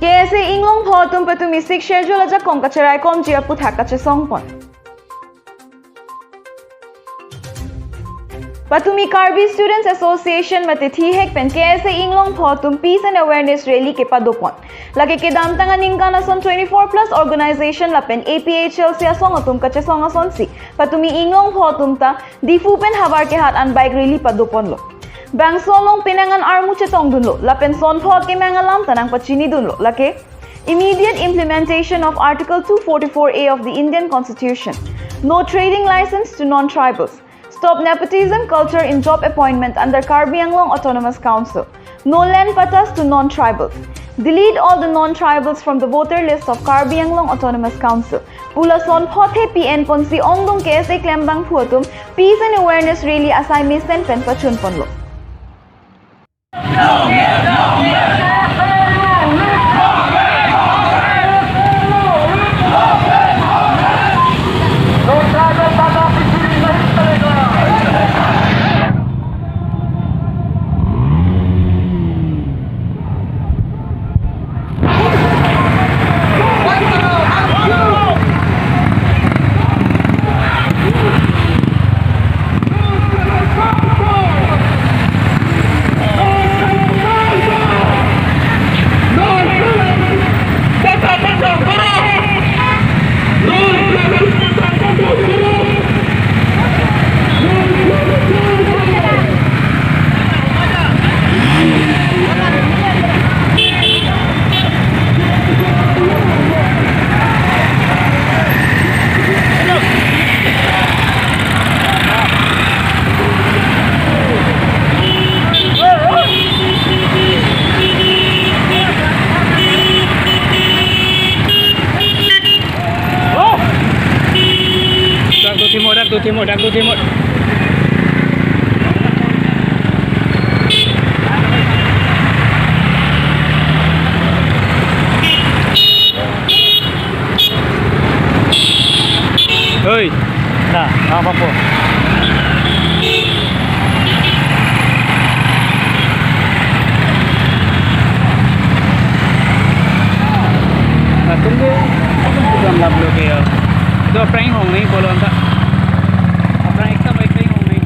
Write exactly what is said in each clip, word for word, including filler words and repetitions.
K S A Inglongpho atum patumi Sixth Schedule ajakong kacheraikomji aputhak kachesongpon. Patumi Karbi Students Association mate thihek pen K S A Inglongpho atum Peace and Awareness Rally kepadopon. Lake kedamtang aningkan ason twenty-four plus organization lapen A P H L C asong atum kachesong asonsi patumi Inglongpho atum ta Diphu pen havar kehat an bike rally padoponlo. Bangso along penang an armu chetongdunlo lapen sonpho kemang alam ta nangpachinidunlo, lake immediate implementation of Article two forty-four A of the Indian Constitution, no trading license to non-tribals, stop nepotism culture in job appointment under Karbi Anglong Autonomous Council, no land pattas to non-tribals, delete all the non-tribals from the voter list of Karbi Anglong Autonomous Council. Pu lason pho thepi enponsi ongdung K S A klembangphu atum Peace and Awareness Rally asai mesen pen pachunponlo. Dak do thimo, dak do thimo, dak do thimo. Hoi. Nah, apa po? Nah, tunggu. Tunggu dalam lab lo kayo. Itu apa yang hong ni, bolong tak? Apa yang ekta baik yang hong ni?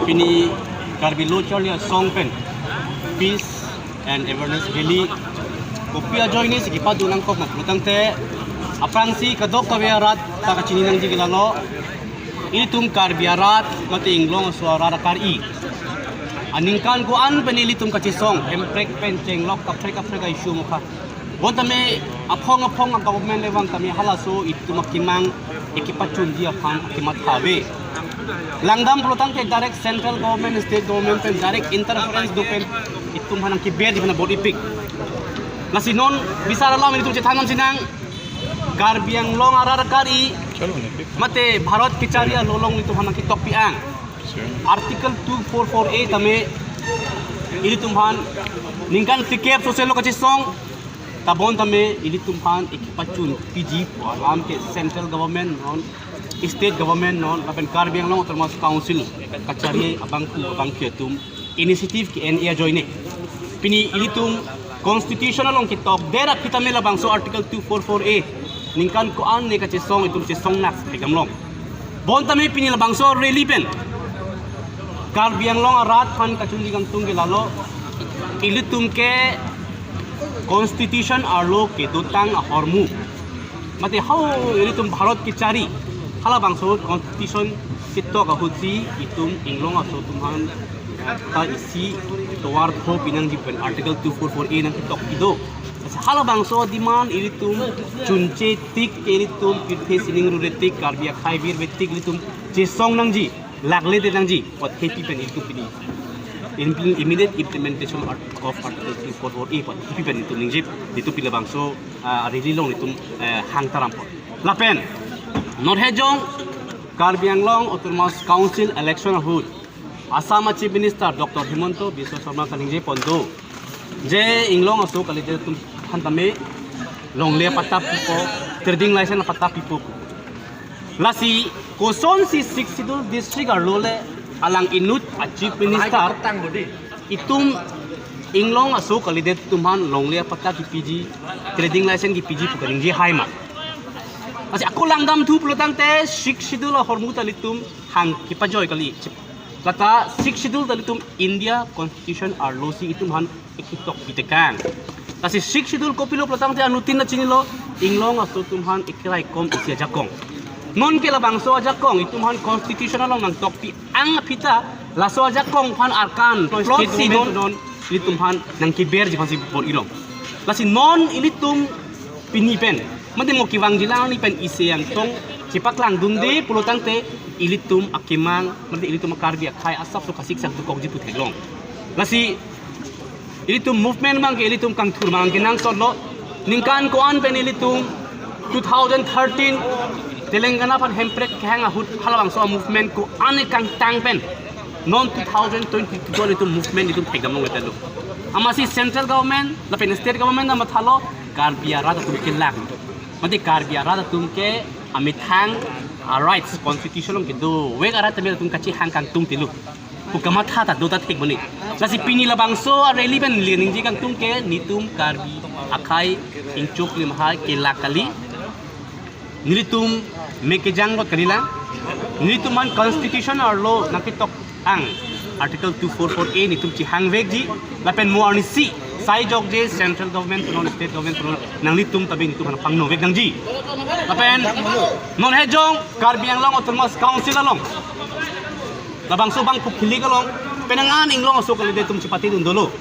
Pini Karbi Lo Charli Asong pen Peace and Awareness Rally kopi ajoinesi kepadun nangkok ma pulotangte, aphrangsi kadokave arat ta kachini nangji ke lalo, itum Karbi arat mate Inglong aso arat akari aningkan ko-an pen ilitum kachesong, Hemprek pen chenglok kaprek kaprek a-issue mokha. Bon tame aphong aphong a-government le vang tame halaso itum akemang ikepachunji aphan kematha ave. Langdam pulotangte direct central government, state government pen direct interference do pen itum aphan nangkeberji aphan bor-ipik. Lasi non bisar alam itum chethan nam sinang, Karbi Anglong arat akari mate Bharat kechari along itum aphan nangketokpi ang. Article two four four A tame ilitum aphan ningkan tikep soselo kachesong, ta bon tame ilitum aphan ikepachunpiji pu alam ke central government non, state government non, lapen Karbi Anglong Autonomous Council kachari abangphu abangphi atum initiative ke-en ajoine. Pini ilitum constitution along ketok der aphi tame labangso Article two four four A ningkan ko-an ne kachesong itum chesong nak pekam long. Bon tame pini labangso rally pen Karbi Anglong arat aphan kachunji kangtung ke lalo, ilitum ke constitution arlo kedotang ahormu, mate hau ilitum Bharat kechari halabangso constitution ketok ahutsi itum Inglong aso atum aphan ta isi tovar tho pinangji pen Article two four four A nangketok kedo. Halabangso demand ilitum chunche tik, ilitum pirthe sining rure tik, Karbi akhei virve tik ilitum chesong nangji, lakle de nangji, pu thepi pen ilitum pini impl-, immediate implementation of Article two four four A pu thepi pen ilitum ningje, ilitum pini labangso, ah, rally along ilitum, eh, hang tarampon. Lapen Norhejong Karbi Anglong Autonomous Council election ahut Assam a Chief Minister Doctor Himanta Biswa Sarma kaningje pon do, je Inglong aso kalidet atum aphan tame longle apatta pipo, trading license apatta pipo. Lasi kosonsi Sixth Schedule district arlo le alang inut a Chief Minister itum Inglong aso kalidet atum aphan longle apatta kipiji, trading license kipiji pu kaningje hai ma? Lasi ako langdamthu pulotangte Sixth Schedule ahormu ta ilitum hang kipajoi kali. Lata Sixth Schedule ta ilitum India Constitution arlosi itum aphan ekitok pitekang. Lasi Sixth Schedule kopilo pulotangte anuttin ta chinilo, Inglong aso atum aphan ekeraikom isi ajakong. Nonke labangso ajakong itum aphan Constitution along nangtokpi ang aphi ta laso ajakong aphan arkan plotsi non ilitum aphan nangkeberji aphansi bor-ilong. Lasi non ilitum pini pen, mate mo kevangjilang arni pen isi angtong chepaklangdunde pulotangte ilitum akemang, mate ilitum a Karbi akhei asapso kasiksak dokokji pu theklong. Lasi ilitum movement abangke ilitum kangthur abangke nangsotlo. Ningkan ko-an pen ilitum two thousand thirteen Telangana aphan hemprek kehang ahut halabangso a movement ko-an kangtang pen non two thousand twenty-two ilitum movement itum thekdam longle telo. Amatsi central government lapen state government ta mathalo Karbi arat atum kelak, mate Karbi arat atum ke amethang a rights constitution along kedovek arat tame atum kachehang kangtung telo pu kamatha ta do ta thek mane. Lasi pini labangso a rally pen le ningje kangtung ke nelitum Karbi akhei ingchuk limhai kelak kali. Nelitum me kejang got kalilang. Nelitum aphan Constitution arlo nangketok ang Article two four four A nelitum chehangvekji. Lapen mo arnisi sai jokje central government punon state government punon nanglitum tabi nelitum aphan pangnovek nangji. Lapen non hejong Karbi Anglong Autonomous Council along labangso bangphu kilik along penang an Inglong aso kalidet atum chepatedun dolo.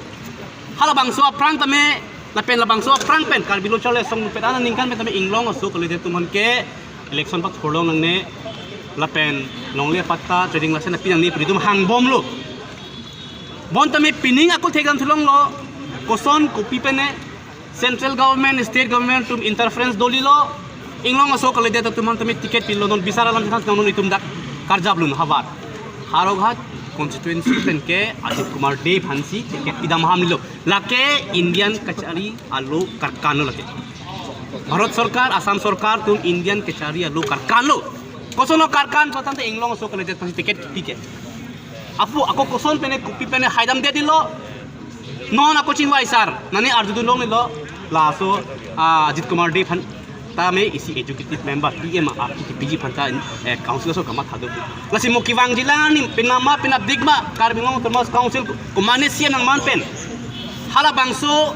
Halabangso aphrang tame lapen labangso aphrang pen Karbi Lo Charli Asong nupet an aningkan pen tame Inglong aso kalidet atum aphan ke election pathurlong nangne lapen longle apatta trading license pi nangne pu itum hangbomlo. Bon tame pining ako thekdam thulonglo, koson kopi pene central government, state government atum interference dolilo, Inglong aso kalidet atum aphan tame ticket pilo, non bisar alam than non itum dak karjap lun havar. Howraghat constituency pen ke Ajit Kumar Dey aphansi ticket pidam hamlo. Lake Indian kachari alo karkan lo lake. Bharat Sorkar, Assam Sorkar atum Indian kachari alo karkan lo. Koson lo karkan pulotangte Inglong aso kalidet aphansi ticket pi ke. Apu ako koson pene kopi pene haidamdetlo. Non ako chingvai sar, nani arjudun longlelo. Laso ah, Ajit Kumar Dey aphan tame isi executive member P M a P P G aphan ta eh, council aso kamatha do. Lasi mo kevangjilang arni penama penapdik ma Karbi Anglong Autonomous Council komane C M nangman pen halabangso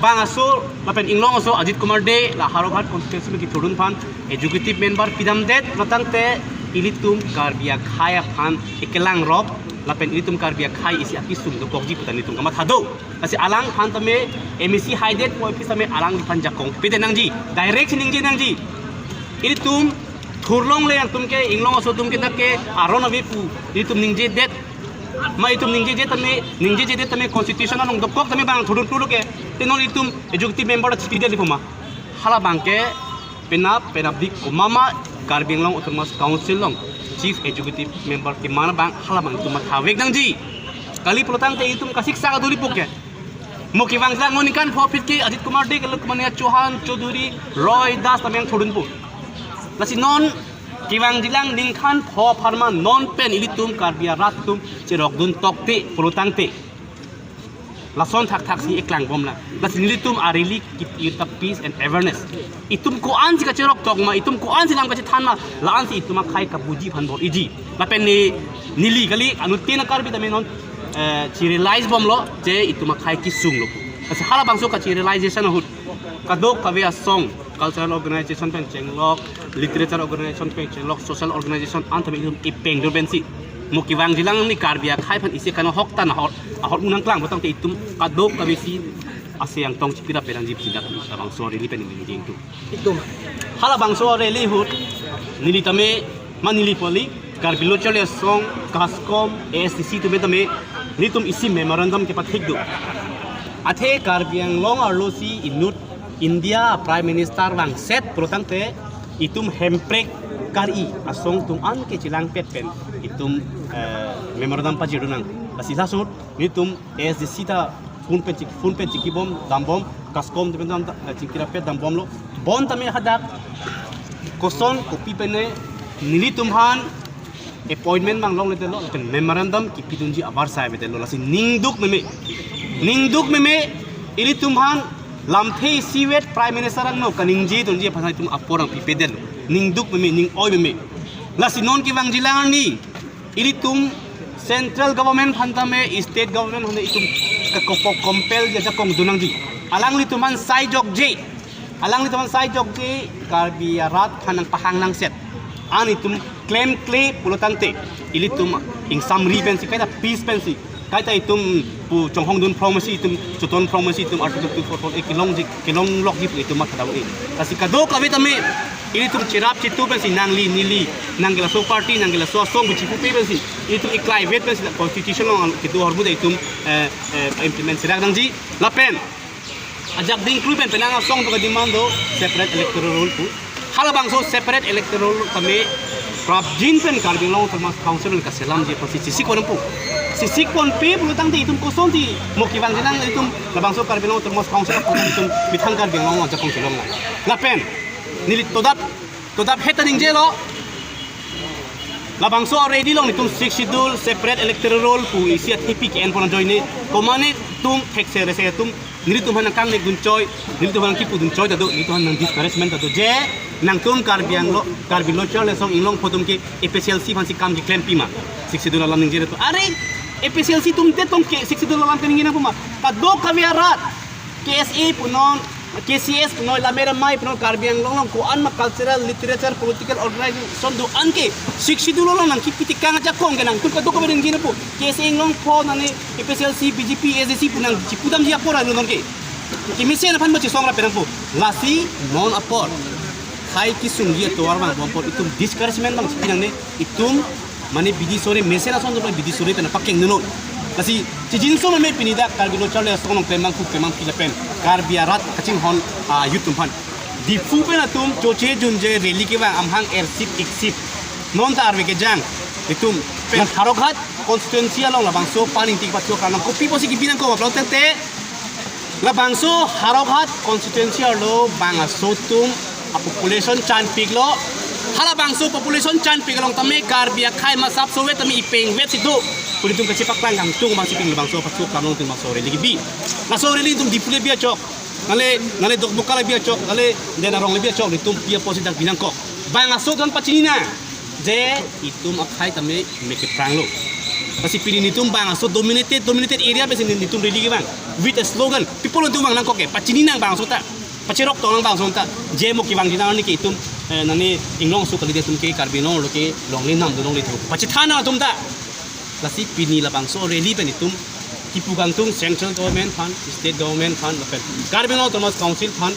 bang aso lapen Inglong aso Ajit Kumar Dey la Howraghat constituency me kithurun aphan executive member pidamdet pulotangte ilitum Karbi akhei aphan ekelangrop lapen ilitum Karbi akhei isi akesung dokokji pu ta nelitum kamatha do. Lasi alangphan tame M A C haidet po office tame alangliphan jakong pide nangji, direct si ningje nangji. Ilitum thurlongle atum ke Inglong aso atum ke dak ke aron ave pu ilitum ningjedet. Ma itum ningjeje tame, ningjejedet tame constitution along dokok tame bang thurun tulo ke. Te non itum executive member chipidet lipo ma. Halabang ke penap penapdik komama Karbi Anglong Autonomous Council along chief executive member keman abang halabang itum mathavek nangji. Kali pulotangte itum kasiksak aduri pu ke. Mo kevangjilang mo ningkan pho aphi ke Ajit Kumar Dey ke Lokmanya Chauhan, Chaudhary, Roy Das tame nangthurunpo. Lasi non kevangjilang ningkan pho apharman non pen ilitum Karbi arat atum cherokdun tokte pulotangte lason thakthak si eklangbomlang. Lasi nelitum a rally kip-ir ta peace and awareness. Itum ko-ansi kacherok tok ma, itum ko-ansi lam kachethan ma, la-ansi itum akhei kabuji aphan bor-iji. Lapen ne neli kali anuttin a Karbi tame non eh, chi-realize bomlo je itum akhei kesunglo. Lasi halabangso kachi-realization ahut kadokave asong, cultural organization pen chenglok, literature organization pen chenglok, social organization an tame itum ipeng dur pensi mo kevangjilang ni Karbi akhei aphan isi kana hok tan ahor ahor unang klang pulotangte itum kadokavesi ase angtong chipira penang jip sidak labangso rally pen ningje ingtung. Itum halabangso rally ahut neli tame ma neli poli Karbi Lo Charli Asong, KASCOM, A S D C atum tame nelitum isi memorandum kepathik do. Athe Karbi Anglong arlosi inut India Prime Minister vangset pulotangte itum Hemprek kari asong atum an ke chelangpet pen itum, eh, memorandum pajir nang. Lasi laso ahut nelitum A S D C ta phone pen chik, phone pen chikibom dambom, CASCOM atum pen dam, eh, chingkirapet dambomlo. Bonta me hadak koson kopi pen ne nelitum aphan appointment abang longledetlo, lapen memorandum kipidunji avarsai avedetlo, lasi ningduk meme. Ningduk meme, ilitum aphan lamthe isivet Prime Minister angno kaningjedunji aphan itum apor nangpipedetlo. Ningduk meme, ning-oi meme. Lasi non kevangjilang arni, ilitum central government aphan tame, state government aphan itum kakopo compel ajakong donangji. Alanglitum aphan saijokje. Alanglitum aphan saijokje, Karbi arat aphan nangpahang nangset. An itum klemkle pulotangte, ilitum ingsamri pensi, kaita peace pensi, kaita itum pu chonghongdun phrong masi, itum choton phrong masi, itum Article two four four A kelongji, kelonglokji pu itum mathadam-e. Lasi kadokave tame, ilitum cherap chitu pensi, nangli neli, nangke laso party, nangke laso asong pu chipupe pensi, ilitum iklaivet pensi, constitution along kedo ahormu ta itum, eh, eh, implement serak nangji. Lapen ajak dingkrui pen penang asong atum kademand do separate electoral roll pu. Halabangso separate electoral roll tame prapjin pen Karbi Anglong Autonomous Council pen kaselamji aphansi chesikpon pu. Chesikponpe pulotangte itum kosonsi mo kevangji nang, itum labangso Karbi Anglong Autonomous Council aphan itum methang Karbi Anglong ajakong chelong nang. Lapen neli todap, todap heta ningjelo. Labangso already long nelitum Sixth Schedule separate electoral roll pu isi athepi ke-enpon ajoine, komane atum thekse rese atum nelitum aphan nangkangnekdun choi, nelitum aphan nangkipudun choi ta do, nelitum aphan nang discouragement ta do. Je nangtum Karbi Anglong, Karbi Lo Charli Asong Inglongpo atum ke A P H L C aphansi kam keklem pima? Sixth Schedule alam ningje atum. Are, A P H L C atum te atum ke Sixth Schedule alam kaningje nangpo ma? Kadokave arat, K S A punon, K C S punon, Lammet Amei punon, Karbi Anglong along ko-an ma cultural, literature, political organization do-an ke Sixth Schedule along nangkipitekang ajakong ke nangtum kadokave ningje nangpo. K S A Inglongpo nani, A P H L C, B J P, A S D C pu nangchipudamji apor alo non ke. Kemesen aphan ma chesong ra penang pu. Lasi non apor, hai kesungji atovar abang apor itum discouragement abang chipi nangne, itum mane bidi sore, mesen ason atum bidi sore pen pakeng nunun. Lasi chijinso meme pini dak Karbi Lo Charli Asong along klem abang pu, klem abang pi lapen Karbi arat kachinghon a-youth atum aphan. Diphu pen atum choche junje rally kevang, amahang ersip iksip. Non ta arve kejang. Itum pen Howraghat constituency along labangso paning tik patso kanang kopi pusi kipi nangkok, apot tangte labangso Howraghat constituency arlo bang aso atum a-population chanpiklo. Halabangso population chanpik along tame Karbi akhei masap sovet tame ipengvet si do. Puli atum kachepaklang kangtung abangsi ping labangso patso kanong atum bangso rally kebi. Laso rally atum Diphu le bi achok, nale, nale Dokmoka le bi achok, nale Denarong le bi achok, nelitum pi apotsi dak bi nangkok. Bang aso atum pachini nang. Je itum akhei tame me kepranglo. Lasi pini nelitum bang aso dominated, dominated area pensi nelitum rally kevang with a slogan. People atum vang nangkok ke, pachini nang bang aso ta, pacherok tong nang bang aso ta. Je mo kevangji nang arni ke itum, eh, nani Inglong aso kalidet atum ke Karbi Anglong arlo ke longle nam do longle thu. Pachethan nang atum ta. Lasi pini labangso rally pen itum kipu kangtung central government aphan, state government aphan, lapen Karbi Anglong Autonomous Council aphan,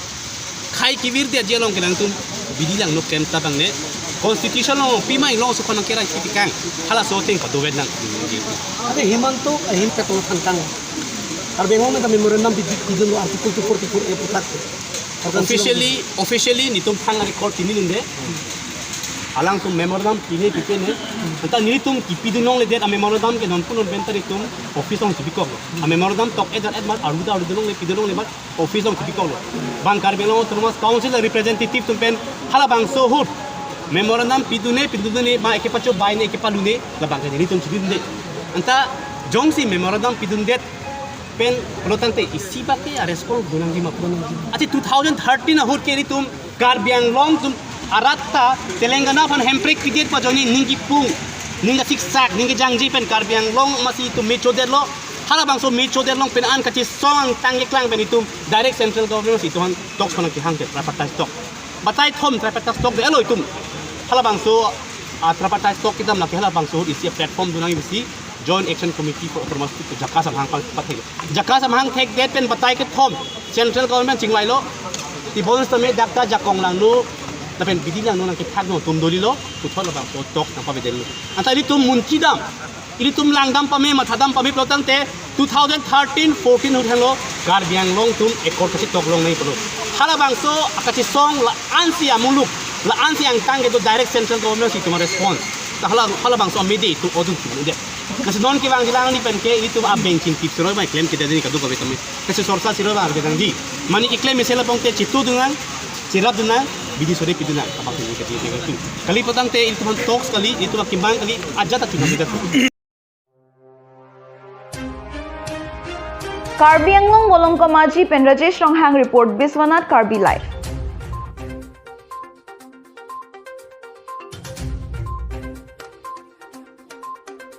khei kevirdet aji along ke nangtum bidi langno klem ta bangne, constitution along pima Inglong aso aphan nangkerai kitikang, halaso ateng padovet nang. Ante Himanta, eh, Himanta tong thangkang. Karbi Anglong nang memorandum pidi, pidunlo Article two forty-four A puthak. Officially, officially nelitum thang record pini nunde. Alangtum memorandum pine pipe ne. Anta nelitum kipidun longledet a-memorandum ke nonpu non pen ta nelitum office along chibikoklo. A-memorandum tok ejar et mar aru ta aru dun longle, pidun longle mar office along chibikoklo. Bang Karbi Anglong Autonomous Council representative atum pen halabangso ahut memorandum pidunne, pidunne, ma ekepachobai ne, ekepalune, labang ke nelitum chidunde. Anta jongsi memorandum pidundet pen pulotangte isi bak ke a-response donangji ma, donangji ma? Ante two thousand thirteen ahut ke nelitum Karbi Anglong atum arat ta Telangana aphan hemprek pidet pu ajoine ning kipung, ning kasiksak, ning kejangji pen Karbi Anglong amatsi itum me chodetlo. Halabangso me chodet along pen an kachesong angtang keklang pen itum direct central government si itum aphan talks aphan kehang ke tripartite talk. Batai thom tripartite talk detlo itum. Halabangso a-tripartite talk kedam lake halabangso ahut isi platform donangji pusi Joint Action Committee for Autonomous State pu JACAS amahang pa-, pathek. JACAS amahang thekdet pen batai kethom central government chingvailo. Tebon sitame dak ta jakong langno lapen bidi langno nangkethakno atum dolilo, puthot labangso talk nangpavedetlo. Anta ilitum munchidam, ilitum langdam pame, mathadam pame pulotangte two thousand thirteen fourteen ahut henlo Karbi Anglong atum accord kachetok longnangji pulo. Halabangso akachesong la-ansi amuluk La-an si angtang kedo direct central government si itum response. Ta hala, halabangso amidi itum odun si de. Lasi non kevangji alang ni pen ke itum abeng chingkip siroi mai klem kedadini kadokave tame. Lasi sorsa siroi ba kedangji. Mane keklem mesen lapong te chitudun nang, chirapdun nang, bidi sore pidun nang. Abang si kedi kedi tu. Kali potang te itum talks kali, itum akimang kali, ajat atum kali. Karbi Anglong Volongkom Aji pen Rajesh Ronghang report, Biswanath Karbi Live.